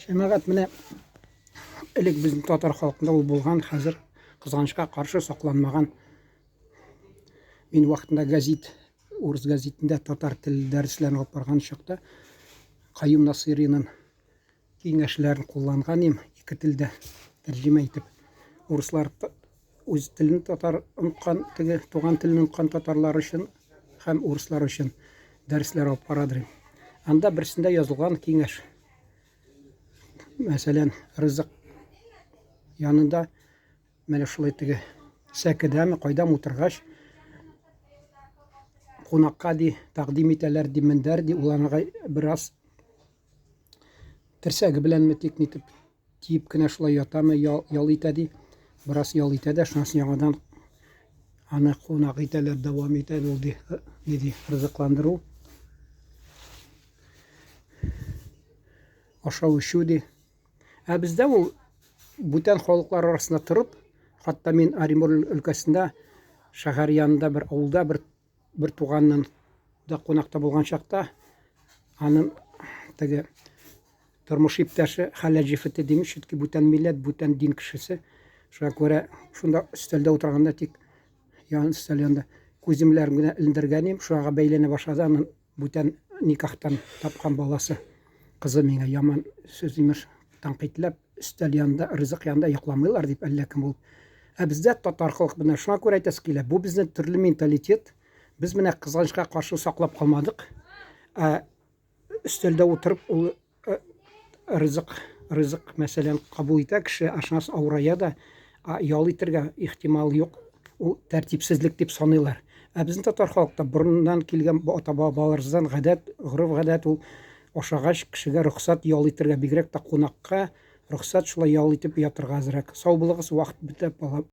Җәмәгать, менә элек безнең татар халкында ул булган, хәзер кызганычка каршы сакланмаган. Мин вакытында гәзит, урыс гәзитендә татар теле дәресләрен алып барган чакта Каюм Насыйриның киңәшләрен кулланган идем, ике телдә тәрҗемә итеп. Урыслар үз телен татар оныткан, теге туган телен оныткан татарлар өчен һәм урыслар өчен дәресләр алып барадыр. Анда берсендә язылган киңәш. Мәсәлән, ризык янында менә шулай теге сәкедәме, кайдамы утыргач, кунакка ди, тәкъдим итәләр ди, мендәр ди, ул анага бераз терсәге беләнме тик нитеп тиеп кенә шулай ятамы, ял, ял итә ди. Бераз ял итә дә, шуннан соң яңадан аны кунак итәләр, дәвам итә ул ди, ни ди, ризыкландыру. Ашау эчү ди. Ә бездә ул бүтән халыклар арасында торып, хәтта мин Оренбург өлкәсендә шәһәр янында бер авылда бер бер туганнан да кунакта булган чакта аның теге тормыш иптәше хәләл җефете дим, чөнки бүтән милләт, бүтән дин кешесе. Шуңа күрә шунда өстәлдә утырганда тик ян өстәл янында күземләрен генә элендергән идем, шуңа бәйләнә башлады аның бүтән никахтан тапкан баласы. Кызы миңа яман сүз имеш тәнкыйтьләп, өстәл янында, ризык янында йокламыйлар дип әллә кем булып. Ә бездә татар халкы менә шуңа күрә әйтәсе килә, бу безнең төрле менталитет. Без менә кызганычка каршы саклап калмадык. Ә өстәлдә утырып ул э, ризык, ризык мәсәлән кабул итә кеше, ашнас авырая да, ә ял итәргә ихтимал юк. Ул тәртипсезлек дип саныйлар. Ә безнең татар халыкта борыннан килгән ата-бабаларыбыздан гадәт, гореф-гадәт ул Ашагач, кешегә рөхсәт ял итергә, бигрәк тә кунакка рөхсәт шулай ял итеп ятырга әзрәк. Сау булыгыз, вакыт бетә, бала.